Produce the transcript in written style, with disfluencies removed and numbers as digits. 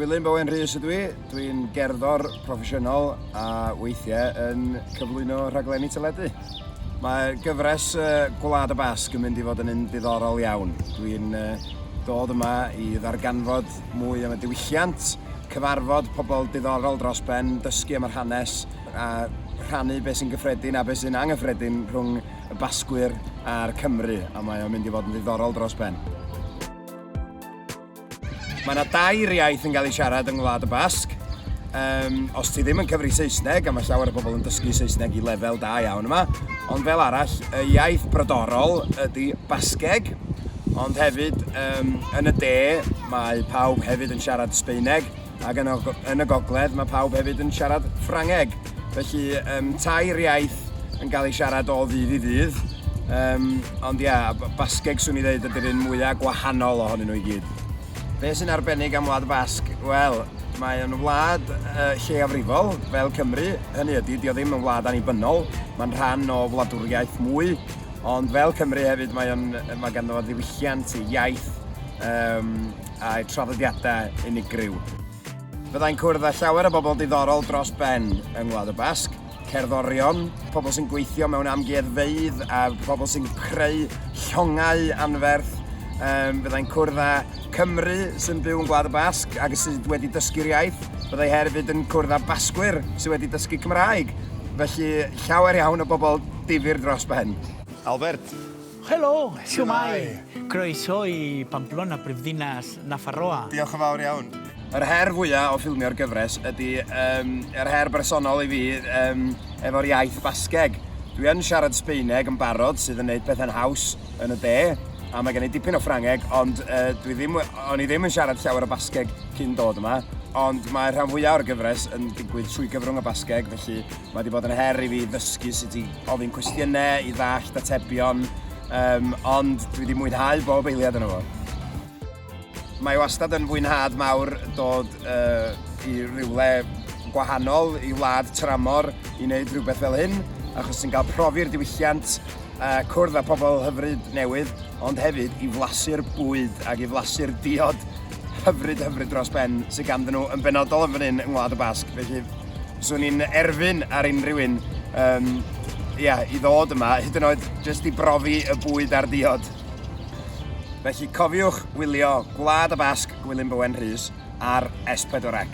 Gwilym Bowen Rhys ydw i, dwi'n gerddor proffesiynol a weithiau yn cyflwyno rhaglenni teledu. Mae gyfres Gwlad y Basg yn mynd i fod yn un diddorol iawn. Dwi'n dod yma i ddarganfod mwy am y diwylliant, cyfarfod pobl diddorol dros ben, dysgu am yr hanes a rhannu beth sy'n gyffredin a beth sy'n anghyffredin rhwng y Basgwyr a'r Cymry, a mae o'n mynd i fod yn ddiddorol dros ben. Mae yna dair iaith yn cael ei siarad yng Ngwlad y Basg. Um, os ti ddim yn cyfri Saesneg, a mae llawer o bobl yn dysgu Saesneg i lefel da iawn yma, ond fel arall, y iaith brodorol ydy Basgeg, ond hefyd um, yn y de mae pawb hefyd yn siarad Sbeineg, ac yn y, yn y gogledd mae pawb hefyd yn siarad Ffrangeg. Felly um, tair iaith yn cael ei siarad o ddydd i ddydd. Um, ond ia, Basgeg swn i ddeud ydy'r un mwyaf gwahanol ohonyn nhw i gyd. Be sy'n arbennig am Wlad y Basg? Wel, mae o'n wlad uh, lleiafrifol, fel Cymru. Hynny ydy, dio ddim yn wlad annibynnol. Mae'n rhan o wladwriaeth mwy. Ond fel Cymru hefyd, mae, on, mae ganddo fo ddiwylliant, ei iaith um, a'i traddodiadau unigryw. Fyddai'n cwrdd â llawer o bobl diddorol dros ben yng Ngwlad y Basg, cerddorion, pobl sy'n gweithio mewn amgueddfeydd a pobl sy'n creu llongau anferth. Um, fyddai'n cwrdd â Cymru sy'n byw yn Gwlad y Basg ac sydd wedi dysgu'r iaith. Byddai hefyd yn cwrdd â Basgwyr sydd wedi dysgu Cymraeg. Felly llawer iawn o bobl difyr dros ben. Albert. Helo, shwmae! Croeso i Pamplona, prifddinas Nafarroa. Diolch yn fawr iawn. Yr her fwyaf o ffilmio'r gyfres ydy um, yr her bersonol i fi um, efo'r iaith Basgeg. Dwi yn siarad Sbeineg yn barod, sydd yn neud pethau'n haws yn y de, a mae gen i dipyn o Ffrangeg, ond uh, dwi ddim, o'n i ddim yn siarad llawer o Basgeg cyn dod yma, ond mae rhan fwyaf o'r gyfres yn digwydd trwy gyfrwng y Basgeg, felly mae wedi bod yn her i fi ddysgu sut i ofyn cwestiynau, i ddallt atebion, um, ond dwi wedi mwynhau bob eiliad yno fo. Mae wastad yn fwynhad mawr dod uh, i rywle gwahanol, i wlad tramor, i wneud rhywbeth fel hyn, achos ti'n cael profi'r diwylliant, uh, cwrdd â pobl hyfryd newydd, ond hefyd i flasu'r bwyd ac i flasu'r diod hyfryd hyfryd dros ben sydd ganddyn nhw yn benodol yn fan hyn yng Ngwlad y Basg. Felly, swn i'n erfyn ar unrhyw un um, ia, i ddod yma, hyd yn oed jyst i brofi y bwyd a'r diod. Felly cofiwch wylio Gwlad y Basg Gwilym Bowen Rhys ar S4C.